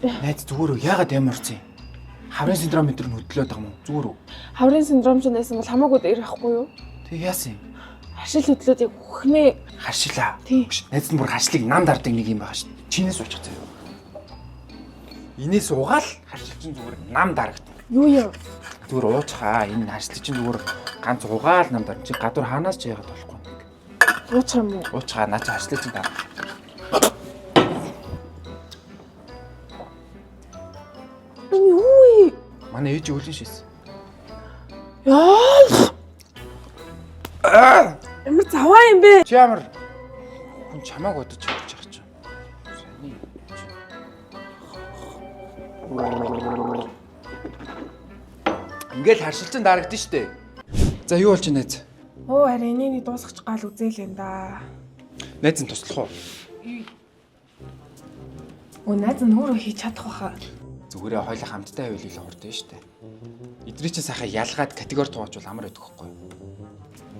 Найз, зүгээр үү? Яагаад ямар орсон юм? Хаврын синдром энэ төр нь хөдлөөд байгаа юм уу? Зүгээр үү? Хаврын синдром ч байсан бол хамаагүй дээр ахгүй юу? Тэг яасан юм? Харшил хөдлөөд яг үхнээ. Харшилаа. Тий. Биш. Найз нь бүр харшлыг нам дардаг нэг юм байгаа шин. Чинээс уучих заяа. Инээс угаал харшил чинь зүгээр нам дарагдана. Юу юм? Зүгээр уучхаа. Энэ харшлыг чинь зүгээр ганц угаал нам дарна. Чи гадуур хаанаас ч яагаад болохгүй нэг. Уучих юм уу? Уучхаа, наа чи харшлыг чинь дараа. Энэ юу вэ? Манай ээж өлөн шийсэн. Яа! Ямар заваа юм бэ? Чи ямар хүн чамааг удаж явж байгаа чинь. Сони. Ингээл харшилчин дарагдсан штэ. За, юу болж байна, найз? Оо, харин энийг дуусгах гал үзээл юм да. Найз нь туслах уу? Өө, найз нь өөрөө хийж чадах байхаа. Зүгээрээ хоёлаа хамтдаа байвал илүү хурдан штэ. Эдний чинь сайхан ялгаад категори туугаачвал амар байдаг хгүй.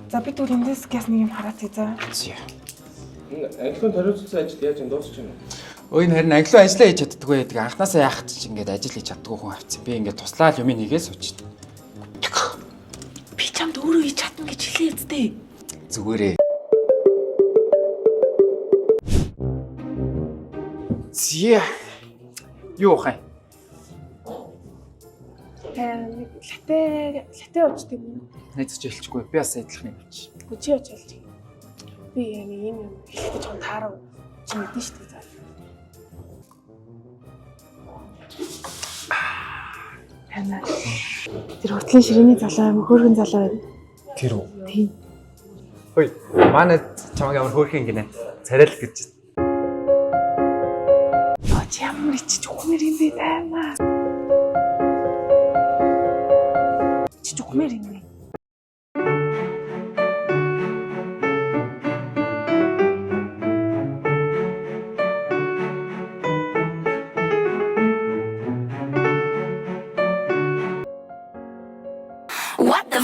За, би түр эндээс гяс нэг юм хараад за. Зя. Англиар тариуцсан ажил яаж юм, дуусч байна уу? Өө, энэ харин англиар ажиллаа хийж чаддаггүй гэдэг. Анхнаасаа яах чинь ингээд ажил хийж чаддаггүй хүн авцсан. Би ингээд туслаа л юм нэгээ суучихна. Би чамд өөрөө хийж чадна гэж хэлээ үсттэй. Зүгээрээ. Зя. Юу хай? Нэг латте латте уучдаг юм уу? Найз чи хэлчихгүй. Би бас адилхан юм чи. Үгүй, чи очиж хэлж. Би яг нэг юм юм хэлэхдээ жоохон таарав. Чи мэдэн шүү дээ. За. Тана. Тэр хөтлийн ширээний залуу амар хөөрхөн залуу байна. Тэр үү? Тийм. Хөөе. Манай чамаг ямар хөөрхөн гинэ. Царайл гэж. Аа, чи ямар ичиж үхмээр юм бэ, таймаа. Чич үхмээр юм бэ? What the